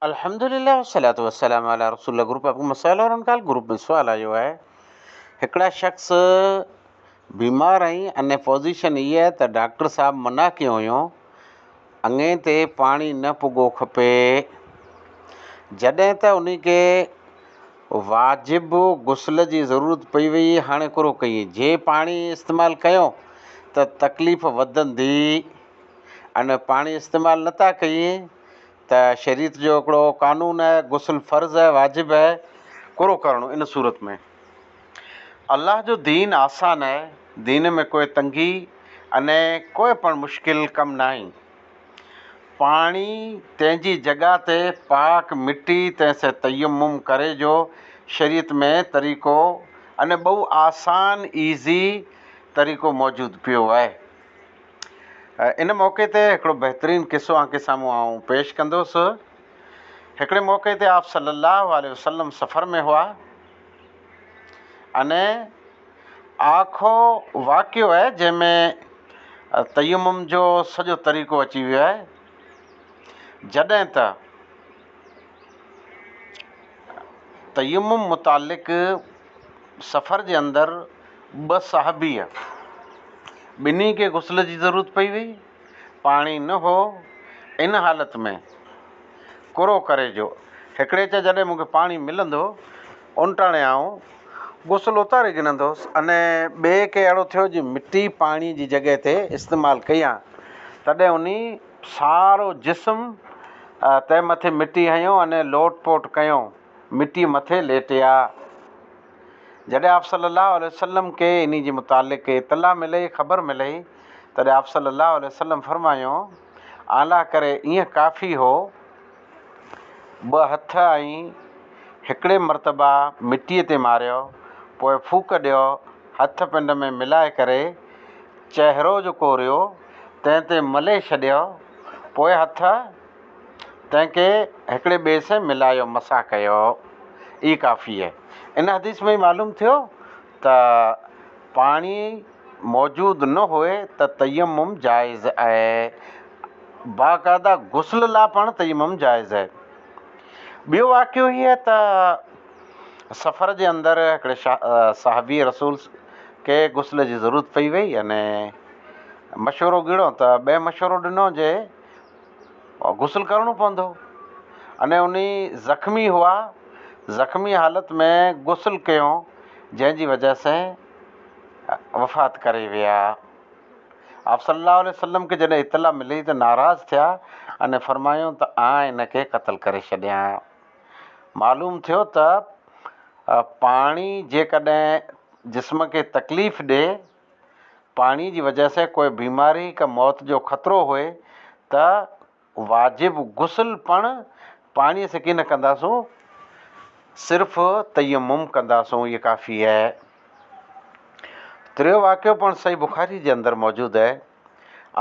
الحمدلله والصلوة والسلام علي رسول الله گروپ آپ مسئلو اور انڪال گروپ ۾ سوال آيو آهي هڪڙا شخص بيمار آهين اني پوزيشن هي آهي ته ڊاڪٽر صاحب منع ڪيو هيو اڱي تي پاڻي نه پڳو کپي جڏهن ته انهي کي واجب غسل جي ضرورت پئي وئي هاڻي ڪرو ڪئي جي پاڻي استعمال ڪيو ته تڪليف وڌندي اني پاڻي استعمال نٿا ڪئي ته شريعت جو هڪڙو قانون آهي غسل فرض آهي واجب آهي ڪرو ڪرڻو ان صورت ۾ الله جو دين آسان آهي دين ۾ ڪوئي تنگي اني ڪوئي پڻ مشڪل ڪم ناهي پاڻي تنهن جي جڳهه تي پاڪ مٽي تنهن سي تيمم ڪري جو شريعت ۾ طريقو اني ٻئو آسان ايزي طريقو موجود پيو آهي. ان موقعي تي هڪڙو بهترين قصو اوهان کي سامهون آئون پيش ڪندس. هڪڙي موقعي تي آپ صلي الله عليه وسلم سفر ۾ هئا اني آکو واقعو آهي جنهن ۾ تيمم جو سڄو طريقو اچي ويو آهي جڏهن ته تيمم متعلق سفر جي اندر ٻه صحابيء ٻنهي کي غسل جي ضرورت پئي وئي، پاڻي نه هو، ان حالت ۾ ڪرو ڪري جو هڪڙي چيو جڏهن مون کي پاڻي ملندو انٽاڻي آئون غسل اتاري گهنندوس اني ٻئي کي اهڙو ٿيو جي مٽي پاڻي جي جڳهه تي استعمال ڪيان تڏهن انهي سارو جسم تنهن مٿي مٽي هنيو اني لوٽ پوٽ ڪيو مٽي مٿي ليٽيا. جڏهن آپ صلّي اللّٰه عليه وسلّم کي انهي جي متعلق اطلاع ملي، خبر ملي، تڏهن آپ صلّي اللّٰه عليه وسلّم فرمايو، اعليٰ ڪري ائين ڪافي هو، ٻه هٿ ۽ هڪڙي مرتبه مٽيء تي ماريو، پوء ڦوڪ ڏيو، هٿ پنڊ ۾ ملائي ڪري چهرو جو ڪوريو، تنهن تي ملي ڇڏيو، پوء هٿ تنهن کي هڪڙي ٻئي سين ملايو، مسح ڪيو، اي ڪافي آهي. ان حديث مان ئي معلوم ٿيو ته پاڻي موجود نه هئي ته تيمم جائز آهي. باقاعده غسل لاء پڻ تيمم جائز آهي. ٻيو واقعو هي آهي ته سفر جي اندر هڪڙي صحابي رسول کي غسل جي ضرورت پئي وئي ۽ مشورو گهڙو ته ٻئي مشورو ڏنو جي غسل ڪرڻو پوندو اني انهي زخمي هئا زخمي حالت ۾ غسل ڪيو جنهن جي وجه سين وفات ڪري ويا آپ صلي الله عليه وسلم کي جڏهن اطلاع ملي ته ناراض ٿيا اني فرمايو ته آء ان کي قتل ڪري ڇڏيان معلوم ٿيو ته پاڻي جيڪڏهن جسم کي تڪليف ڏي پاڻي جي وجه سي ڪوئي بيماري ڪا موت جو خطرو هئي ته واجب غسل پڻ پاڻي سي ڪين ڪنداسون صرف تيمم ڪنداسون اهي ڪافي آهي. ٽيون واقعو پڻ صحيح بخاري جي اندر موجود آهي.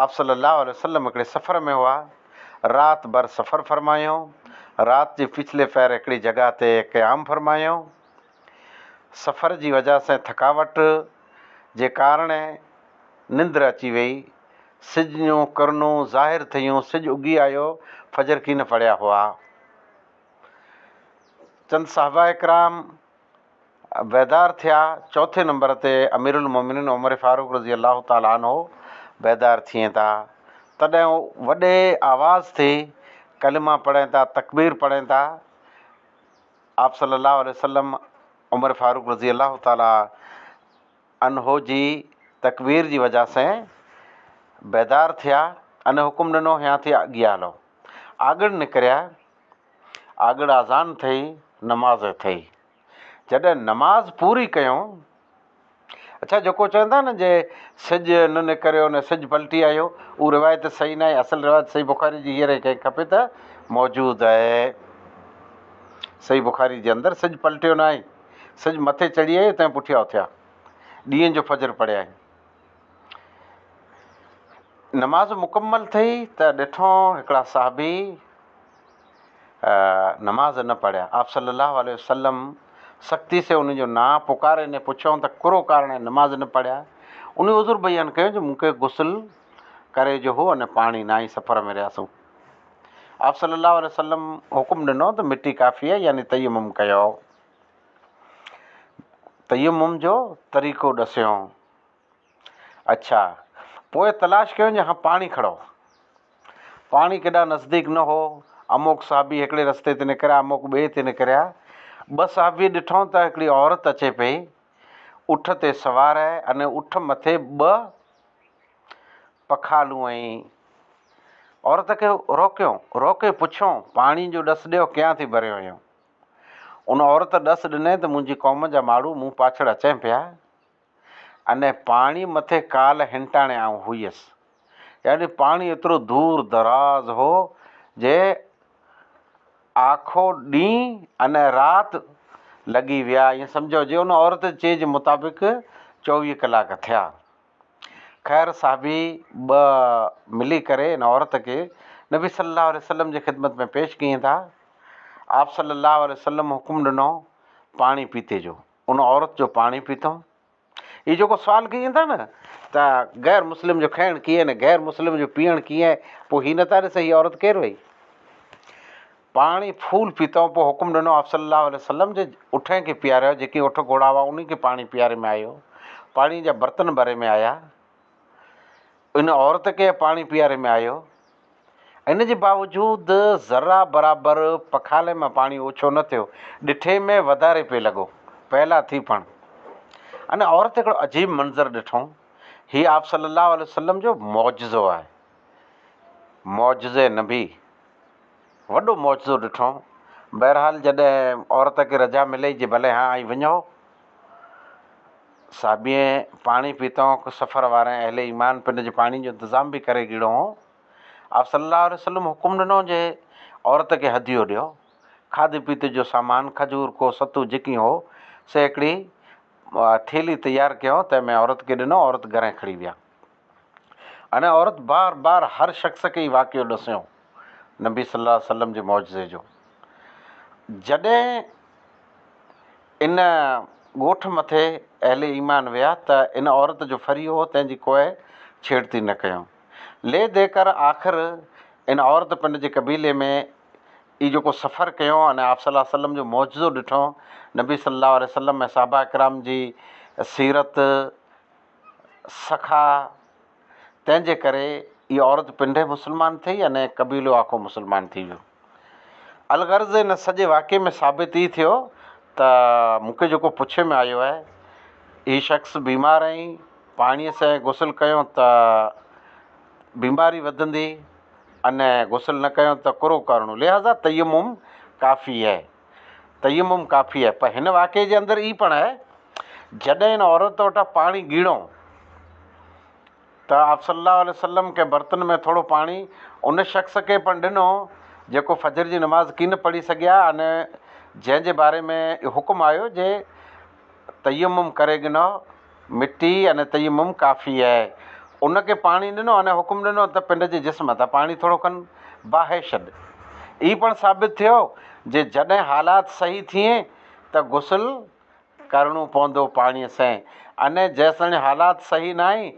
آپ صلي الله عليه وسلم هڪڙي سفر ۾ هئا رات ڀر سفر فرمايو رات جي پڇلي پهر هڪڙي جڳهه تي قيام فرمايو سفر جي وجه سين ٿڪاوٽ جي ڪارڻ نندر اچي ويئي. سج جون ڪرنون ظاهر ٿيون، سج اگي آيو، فجر ڪين پڙهيا هئا. چند صحابه ڪرام بيدار ٿيا، چوٿين نمبر تي اميرالمومنين عمر فاروق رضي الله تعالٰي عنه بيدار ٿين ٿا، تڏهن هو وڏي آواز ٿي ڪلمه پڙهين ٿا، تڪبير پڙهين ٿا. آپ صلي الله عليه وسلم عمر فاروق رضي الله تعالٰي عنه جي تڪبير جي وجه سين بيدار ٿيا ان حڪم ڏنو هيان ٿي اڳيان هلو. آڳڙ نڪريا، آڳڙ آذان ٿئي، نماز ٿئي. جڏهن نماز پوري ڪيون، اڇا جيڪو چون ٿا نه جي سج نه نڪريو نه سج پلٽي آيو اهو روايت صحيح ناهي اصل روايت صحيح بخاري جي هينئر ڪنهن کي کپي ته موجود آهي صحيح بخاري جي اندر سج پلٽيو ناهي سج مٿي چڙهي آيو تنهن پٺيان اٿيا ڏينهن جو فجر پڙهيائين نماز مڪمل ٿي ته ڏٺو هڪڙا صحابي نماز نه پڙهيا. آپ صلّي اللّٰه عليه وسلّم سختي سي انهن جو نانء پڪاري انهي پڇيائون ته ڪرو ڪارڻ نماز نه پڙهيا؟ انهي عذر بيان ڪيو جو مون کي غسل ڪري جو هو اني پاڻي ناهي سفر ۾ رهياسون. آپ صلّي اللّٰه عليه وسلّم حڪم ڏنو ته مٽي ڪافي آهي يعني تيمم ڪيو. تيمم جو طريقو ڏسيو. اڇا پوء تلاش ڪيو جي هان پاڻي کڙو. پاڻي ڪيڏانهن نزديڪ نه هو. اموڪ صحابي هڪڙي رستي تي نڪريا اموڪ ٻئي تي نڪريا. ٻه صحابي ڏٺو ته هڪڙي عورت اچي پئي اٺ تي سوار آهي ۽ اٺ مٿي ٻه پکالون ۽ عورت کي روڪيو، روڪي پڇيو، پاڻي جو ڏس ڏيو ڪيان ٿي ڀريو آهيون؟ ان عورت ڏس ڏني ته منهنجي قوم جا ماڙهو مون پاڇڙ اچين پيا ۽ پاڻي مٿي ڪالهه هنٽاڻي آئون هئيس. يعني پاڻي ايترو دور دراز هو جي آکو ڏينهن ۽ رات لڳي ويا ائين سمجهو جي ان عورت جي چئي جي مطابق 24 ڪلاڪ ٿيا. خير صحابي ٻه ملي ڪري ان عورت کي نبي صلي الله عليه وسلم جي خدمت ۾ پيش ڪين ٿا. آپ صلي الله عليه وسلم حڪم ڏنو پاڻي پيتي جو. ان عورت جو پاڻي پيتو. هي جيڪو سوال ڪين ٿا نه ته غير مسلم جو کائڻ ڪيئن نه غير مسلم جو پيئڻ ڪيئن پوء هي نٿا ڏسن هي عورت ڪير هئي. پاڻي ڦول پيتو پوء حڪم ڏنو آپ صلي الله عليه وسلم جي اٺين کي پياريو جيڪي اٺ گهوڙا هئا انهن کي پاڻي پياري ۾ آيو پاڻي جا برتن ڀري ۾ آيا ان عورت کي پاڻي پياري ۾ آيو ان جي باوجود ذرا برابر پکالي مان پاڻي اوڇو نه ٿيو ڏٺي ۾ وڌاري پئي لڳو پهلا ٿي پڻ ان عورت هڪڙو عجيب منظر ڏٺو هي آپ صلي الله عليه وسلم جو معجزو آهي معجزي نبي وڏو معجزو ڏٺو. بهرحال جڏهن عورت کي رضا ملئي جي ڀلي هان آئي وڃو. صحابين پاڻي پيتو، سفر وارين اهل ايمان پن جي پاڻي جو انتظام به ڪري گيڙو هو. آپ صلي الله عليه وسلم حڪم ڏنو جي عورت کي هديو ڏيو. کاڌي پيتي جو سامان کجور ڪو ستو جيڪي هو سي هڪڙي ٿيلهي تيار ڪيو تنهن ۾ عورت کي ڏنو عورت گهرين کڻي ويا. ان عورت بار بار هر شخص کي هي واقعو ڏسيو نبي صلي الله عليه وسلم جي معجزي جو. جڏهن ان ڳوٺ مٿي اهل ايمان ويا ته ان عورت جو فري هو تنهن جي ڪوئي ڇيڙتي نه ڪيو. لي the ڪر آخر ان عورت پنڊ جي قبيلي ۾ ئي جيڪو سفر ڪيو ۽ آپ صلي الله عليه وسلم جو معجزو ڏٺو نبي صلي الله عليه وسلم ۽ صحابه ڪرام جي سيرت سخا، تنهن جي ڪري اها عورت پنڊي مسلمان ٿي ۽ قبيلو آکو مسلمان ٿي ويو. الغرض ان سڄي واقعي ۾ ثابت هي ٿيو ته مون کي جيڪو پڇي ۾ آيو آهي، هي شخص بيمار ۽ پاڻيء سين غسل ڪيو ته بيماري وڌندي ۽ غسل نه ڪيو ته ڪرو ڪرڻو، لهٰذا تيمم ڪافي آهي. تيمم ڪافي آهي پر هن واقعي جي اندر هي پڻ آهي جڏهن هن عورت وٽان پاڻي ڳيڙو ته آپ صلي الله عليه وسلم ڪنهن برتن ۾ ٿورو پاڻي ان شخص کي پڻ ڏنو جيڪو فجر جي نماز ڪين پڙهي سگهيا ۽ جنهن جي باري ۾ حڪم آيو جي تيمم ڪري ڳنهو مٽي ۽ تيمم ڪافي آهي. ان کي پاڻي ڏنو ۽ حڪم ڏنو ته پنڊ جي جسم تان پاڻي ٿورو کن باهي ڇڏ. هي پڻ ثابت ٿيو جي جڏهن حالات صحيح ٿئين ته غسل ڪرڻو پوندو پاڻيء سين ۽ جيستائين حالات صحيح ناهين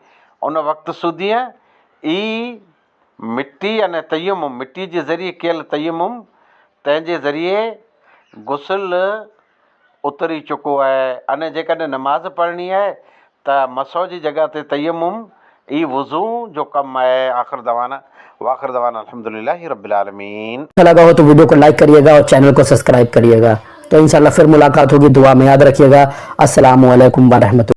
ان وقت سوڌيء ئي مٽي ۽ تيمم، مٽي جي ذريعي ڪيل تيمم، تنهن جي ذريعي غسل اتري چڪو آهي ۽ جيڪڏهن نماز پڙهڻي آهي ته مسح جي جڳهه تي تيمم ئي وضو جو ڪم آهي آخر دعوانا واخر دعوانا الحمدلله رب العالمين. اچھا لگا ہو تو ویڈیو کو لائک کریے گا اور چینل کو سبسکرائب کریے گا تو انشاءاللہ پھر ملاقات ہوگی دعا میں یاد رکھیے گا السلام علیکم ورحمۃ۔